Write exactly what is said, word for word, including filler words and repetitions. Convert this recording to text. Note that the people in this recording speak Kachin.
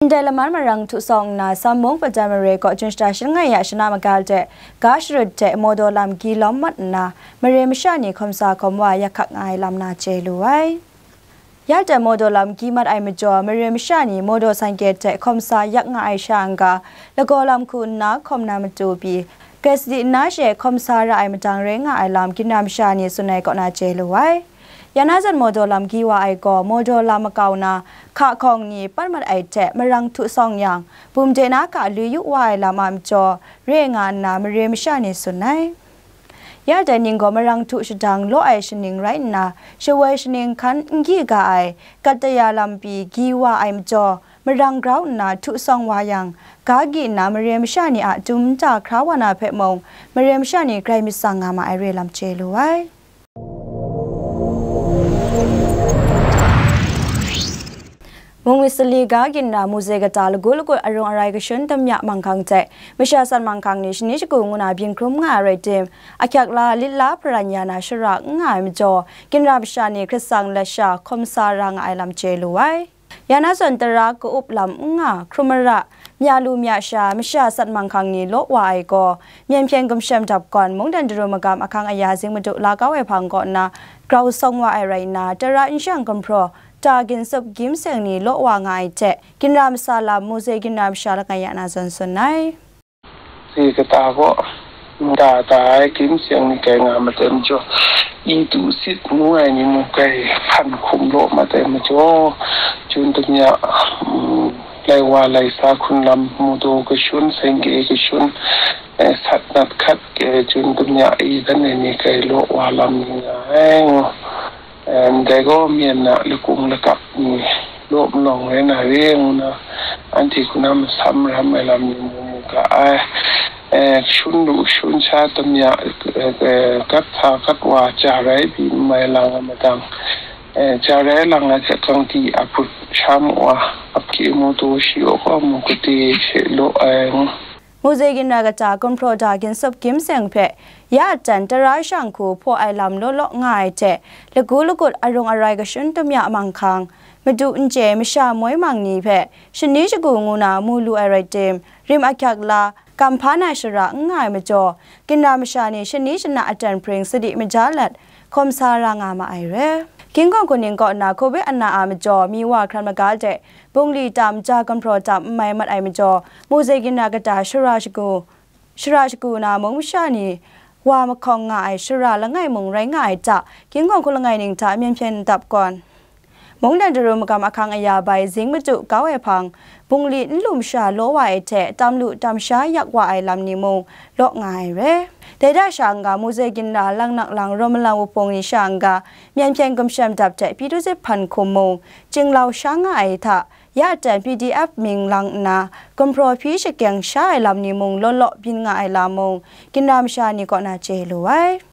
Ndai laman marang htu sawng nna, Sam mung Padan mare kaw Jun shata shangai ya shana magal de, ga sharut de Mawdaw lam gyi lawm mat nna, mare masha ni hkawm sa hkawm wa yak hkak nga ai lam na chye lu ai. Ya de Mawdaw lam gyi mat ai majaw, mare masha ni Mawdaw san kye hte hkawm sa yak nga ai sha n-ga, lagaw lam hku nna hkawm na matu pyi, grai sadi nna she hkawm sa ra ai madang rai nga ai lam, ginra masha ni tsun ai kaw na chye lu ai. Ya na zawn Mawdaw lam gyi wa ai gaw, Mawdaw lam makau na hka hkawng ni pat mat ai hte marang htu sawng yang, bum de na hka lui yu wa ai lam a majaw, re nga nna mare masha ni tsun ai. Ya dai ning gaw marang htu shadang law ai shaning rai nna, shawoi shaning hkan n gyi ga ai, kat taya lam pyi gyi wa ai majaw, marang grau nna htu sawng wa yang, ga gyi nna mare masha ni a dum nta hkra wa na hpe mung, mare masha ni grai myit tsang nga ma ai re lam chye lu ai. Mung myit sali ga ginra muzei kata lagu lagut arung arai kashun damya manghkang hte masha san manghkang ni shani shagu ngu na byin hkrum nga ai rai tim, ahkyak la lit la hparan ya na shara n nga ai majaw, ginra masha ni hkrit tsang lat sha hkawm sa ra nga ai lam chye lu ai. Ya na zawn tara ka-up lam n nga, hkrum mara, mya lu mya sha, masha san manghkang ni law wa ai gaw, myen hpyen gumshem dap gawn mungdan daru magam ahkang aya zing madu la kau ai hpang kaw nna, grau sawng wa ai rai nna, tara n shang gumhpraw, ta ginsup gyim seng ni law wa nga ai hte, ginra masa lam muzei ginra masha langai ya na zawn tsun ai. Muzei kata gaw, nta ta ai gyim seng ni kai nga maten jaw, i tu sit ngu ai ni mung kai hpan hkum law mat ai majaw, Jun damya, mm, lai wa lai sa hkrun lam, Mawdaw kashun, seng kye kashun, eh, sat nat hkat, eh, Jun damya i dan ai ni kai law wa lam ni nga ai ngu. Em, dai gaw myen na lakung lakap ni law malawng rai na re ngu na, anhte hku na masam ram ai lam ni mu mu ga ai. Eh, shun lu shun sha damya, eh, eh, kat sa kat wa ja rai pyi n mai lang ai madang, eh, ja rai lang ai hte kangti a hput sha mu wa, ap hkye mu taw shi aw gaw mu gade she law ai ngu. Muzei ginra kata gumhpraw da ginsup gyim seng hpe ya atan tara shang hku hpaw ai lam law law nga ai hte, lagu lagut arung arai kashun damya manghkang, madu n chye masha moi mang ni hpe shani shagu ngu na mu lu ai rai tim, rim ahkyak la, kam hpa na shara n nga ai majaw, ginra masha ni shani shana atan hpring sadi maja lat, hkawm sa ra nga ma ai re. King Kong Hku Ning kaw nna Covid ana a majaw, mi wa hkran maga de, bungli tam, ja gumhpraw tam n mai mat ai majaw, muzei ginra kata shara shagu, shara shagu na mung masha ni wa mahkawng nga ai shara langai mung rai nga ai hta, King Kong Hku langai ning hta myen hpyen dap gawn, mungdan daru magam ahkang aya bai zing madu kau ai hpang, bungli n lu masha law wa ai hte, tam lu tam sha yak wa ai lam ni mung law nga ai re. Dai da sha n-ga, muzei ginra lang nak lang rawm malang wuhpung ni sha n-ga, myen hpyen gumshem dap hte Pyithu Sit hpan hkum mung, chinglau sha nga ai hta, ya atan P D F mying lang nna, gumhpraw hpyi shakeng sha ai lam ni mung law law byin nga ai lam mung, ginra masha ni kaw na chye lu ai.